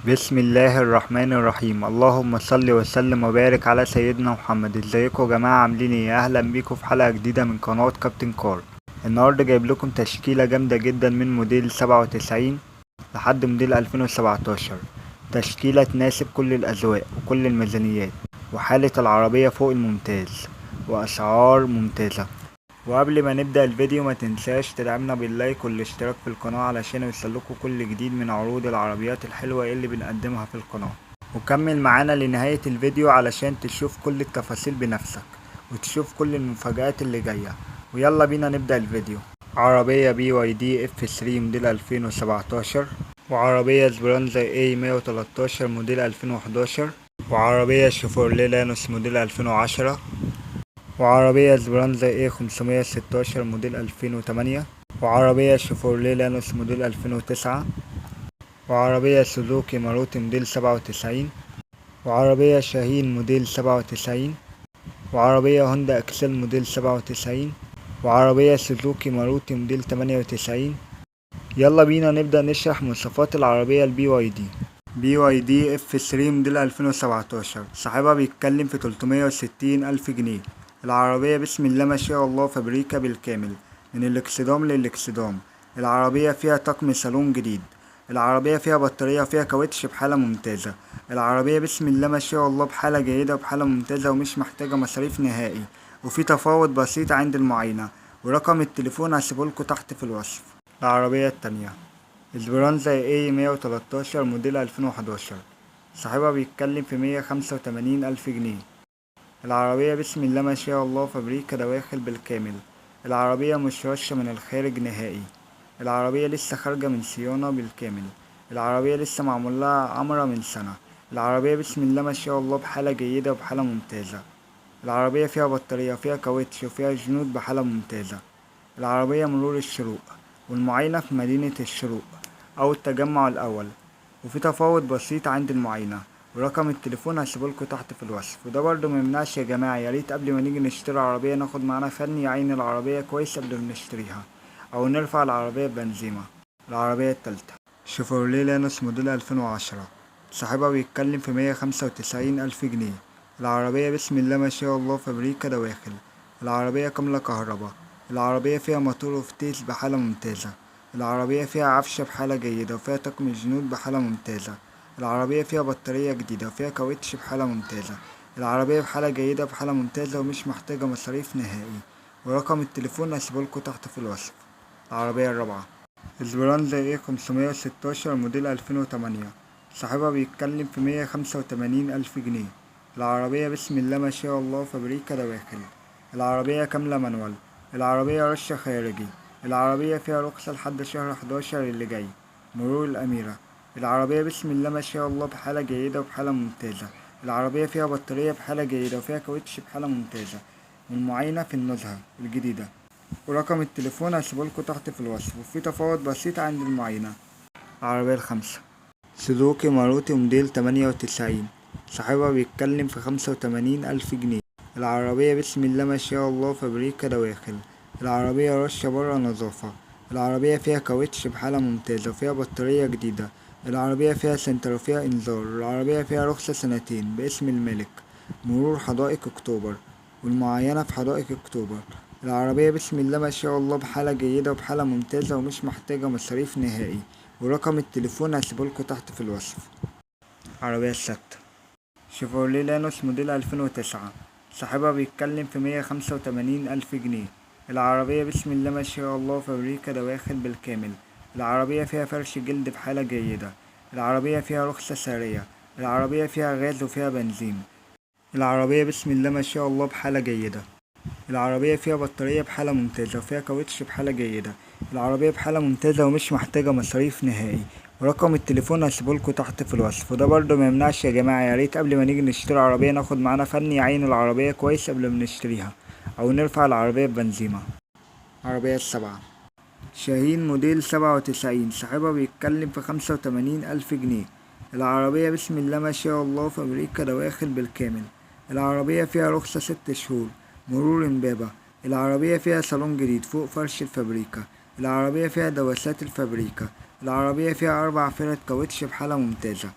بسم الله الرحمن الرحيم. اللهم صل وسلم وبارك على سيدنا محمد. ازيكم يا جماعه، عاملين ايه؟ اهلا بيكم في حلقه جديده من قناه كابتن كار. النهارده جايب لكم تشكيله جامده جدا من موديل 97 لحد موديل 2017، تشكيله تناسب كل الاذواق وكل الميزانيات، وحاله العربيه فوق الممتاز واسعار ممتازه. وقبل ما نبدأ الفيديو ما تنساش تدعمنا بال like والاشتراك في القناة علشان يوصلكوا كل جديد من عروض العربيات الحلوة اللي بنقدمها في القناة. وكمل معانا لنهاية الفيديو علشان تشوف كل التفاصيل بنفسك وتشوف كل المفاجآت اللي جاية. ويلا بينا نبدأ الفيديو. عربية BYD F3 موديل 2017، وعربية Esperanza E 113 موديل 2011، وعربية شيفورليه لانوس موديل 2010، وعربية Esperanza E 516 موديل 2008، وعربية شيفورليه لانوس موديل 2009، وعربية سوزوكي ماروتي موديل 97، وعربية شاهين موديل 97، وعربية هوندا اكسل موديل 97، وعربية سوزوكي ماروتي موديل 98. يلا بينا نبدأ نشرح مواصفات العربية البي واي دي. بي واي دي اف 3 موديل 2017، صاحبها بيتكلم في 360 ألف جنيه. العربية بسم الله ما شاء الله فابريكا بالكامل من الاكسدام للاكسدام. العربية فيها طقم صالون جديد. العربية فيها بطارية وفيها كاوتش بحالة ممتازة. العربية بسم الله ما شاء الله بحالة جيدة وبحالة ممتازة ومش محتاجة مصاريف نهائي، وفي تفاوض بسيط عند المعاينة، ورقم التليفون هسيبهولكوا تحت في الوصف. العربية التانية Esperanza E 113 موديل 2011، صاحبها بيتكلم في 185 ألف جنيه. العربية بسم الله ما شاء الله فابريكا دواخل بالكامل. العربية مش رشة من الخارج نهائي. العربية لسه خارجة من صيانة بالكامل. العربية لسه معمول لها عمرة من سنة. العربية بسم الله ما شاء الله بحالة جيدة وبحالة ممتازة. العربية فيها بطارية وفيها كاوتش وفيها جنوط بحالة ممتازة. العربية مرور الشروق، والمعاينة في مدينة الشروق أو التجمع الأول، وفي تفاوض بسيط عند المعاينة، ورقم التليفون هسيبهولكوا تحت في الوصف. وده برضو ميمنعش يا جماعة، يا ريت قبل ما نيجي نشتري عربية ناخد معانا فني يعاين العربية كويس قبل ما نشتريها أو نرفع العربية بنزيمة. العربية التالتة شيفورليه لانوس موديل 2010، صاحبها بيتكلم في 195 ألف جنيه. العربية بسم الله ما شاء الله فابريكا دواخل. العربية كاملة كهرباء. العربية فيها موتور وفتيس بحالة ممتازة. العربية فيها عفشة بحالة جيدة وفيها طقم جنوط بحالة ممتازة. العربية فيها بطارية جديدة وفيها كاوتش بحالة ممتازة. العربية بحالة جيدة بحالة ممتازة ومش محتاجة مصاريف نهائي، ورقم التليفون هسيبهولكوا تحت في الوصف. العربية الرابعة Esperanza E 516 موديل 2008، صاحبها بيتكلم في 185 ألف جنيه. العربية بسم الله ما شاء الله فابريكا دواخل. العربية كاملة manual. العربية رشة خارجي. العربية فيها رخصة لحد شهر 11 اللي جاي، مرور الأميرة. العربية بسم الله ما شاء الله بحالة جيدة وبحالة ممتازة. العربية فيها بطارية بحالة جيدة وفيها كاوتش بحالة ممتازة، والمعاينة في النزهة الجديدة، ورقم التليفون هسيبهولكوا تحت في الوصف، وفي تفاوض بسيط عند المعاينة. العربية الخامسة سوزوكي ماروتي موديل 98، صاحبها بيتكلم في 85 ألف جنيه. العربية بسم الله ما شاء الله فابريكا دواخل. العربية رشة برا نظافة. العربية فيها كاوتش بحالة ممتازة وفيها بطارية جديدة. العربية فيها سنتر وفيها انذار. العربية فيها رخصة سنتين باسم المالك، مرور حدائق اكتوبر، والمعاينة في حدائق اكتوبر. العربية بسم الله ما شاء الله بحالة جيدة وبحالة ممتازة ومش محتاجة مصاريف نهائي، ورقم التليفون هسيبهولكوا تحت في الوصف. العربية الستة شيفورليه لانوس موديل 2009، صاحبها بيتكلم في 185 ألف جنيه. العربية بسم الله ما شاء الله فابريكا دواخل بالكامل. العربية فيها فرش جلد بحالة جيدة. العربية فيها رخصة سارية. العربية فيها غاز وفيها بنزين. العربية بسم الله ما شاء الله بحالة جيدة. العربية فيها بطارية بحالة ممتازة وفيها كاوتش بحالة جيدة. العربية بحالة ممتازة ومش محتاجة مصاريف نهائي، ورقم التليفون هسيبهولكوا تحت في الوصف. وده برضو ميمنعش يا جماعة، يا ريت قبل ما نيجي نشتري عربية ناخد معانا فني يعاين العربية كويس قبل ما نشتريها أو نرفع العربية ببنزيمة. العربية السبعة شاهين موديل 97، صاحبها بيتكلم في 85 ألف جنيه. العربية بسم الله ما شاء الله فابريكا دواخل بالكامل. العربية فيها رخصة 6 شهور، مرور امبابة. العربية فيها صالون جديد فوق فرش الفابريكا. العربية فيها دواسات الفابريكا. العربية فيها 4 فرد كاوتش بحالة ممتازة.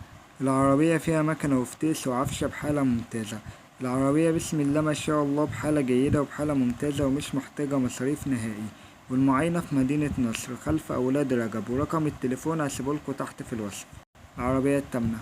العربية فيها مكنة وفتيس وعفشة بحالة ممتازة. العربية بسم الله ما شاء الله بحالة جيدة وبحالة ممتازة ومش محتاجة مصاريف نهائي. والمعاينة في مدينة نصر خلف أولاد رجب، ورقم التليفون هسيبهولكوا تحت في الوصف. العربية التامنة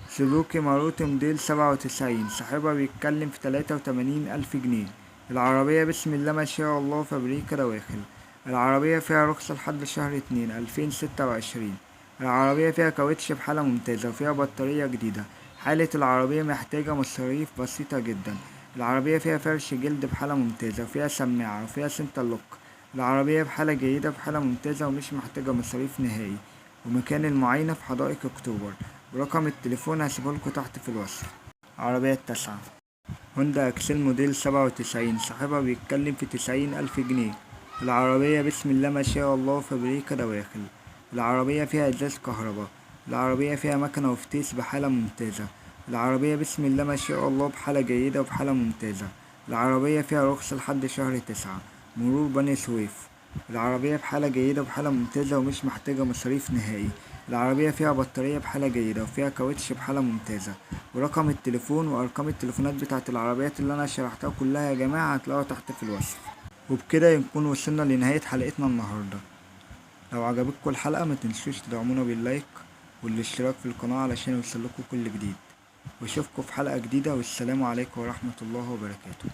سوزوكي ماروتي موديل 97، صاحبها بيتكلم في 83,000 جنيه. العربية بسم الله ما شاء الله فابريكا دواخل. العربية فيها رخصة لحد شهر 2 2026. العربية فيها كاوتش بحالة ممتازة وفيها بطارية جديدة. حالة العربية محتاجة مصاريف بسيطة جدا. العربية فيها فرش جلد بحالة ممتازة وفيها سماعة وفيها center lock. العربية بحالة جيدة بحالة ممتازة ومش محتاجة مصاريف نهائي. ومكان المعاينة في حدائق أكتوبر، ورقم التليفون هسيبهولكوا تحت في الوصف. العربية التاسعة هوندا أكسنت موديل 97، صاحبها بيتكلم في 90,000 جنيه. العربية بسم الله ما شاء الله فابريكا دواخل. العربية فيها إزاز كهرباء. العربية فيها مكنة وفتيس بحالة ممتازة. العربية بسم الله ما شاء الله بحالة جيدة وبحالة ممتازة. العربية فيها رخصة لحد شهر 9، مرور بني سويف. العربية بحالة جيدة وبحالة ممتازة ومش محتاجة مصاريف نهائي. العربية فيها بطارية بحالة جيدة وفيها كاوتش بحالة ممتازة. ورقم التليفون وأرقام التليفونات بتاعت العربيات اللي أنا شرحتها كلها يا جماعة هتلاقوها تحت في الوصف. وبكده نكون وصلنا لنهاية حلقتنا النهاردة. لو عجبتكم الحلقة ما تنسوش تدعمونا بال like والاشتراك في القناة علشان يوصلكوا كل جديد. واشوفكم في حلقة جديدة، والسلام عليكم ورحمة الله وبركاته.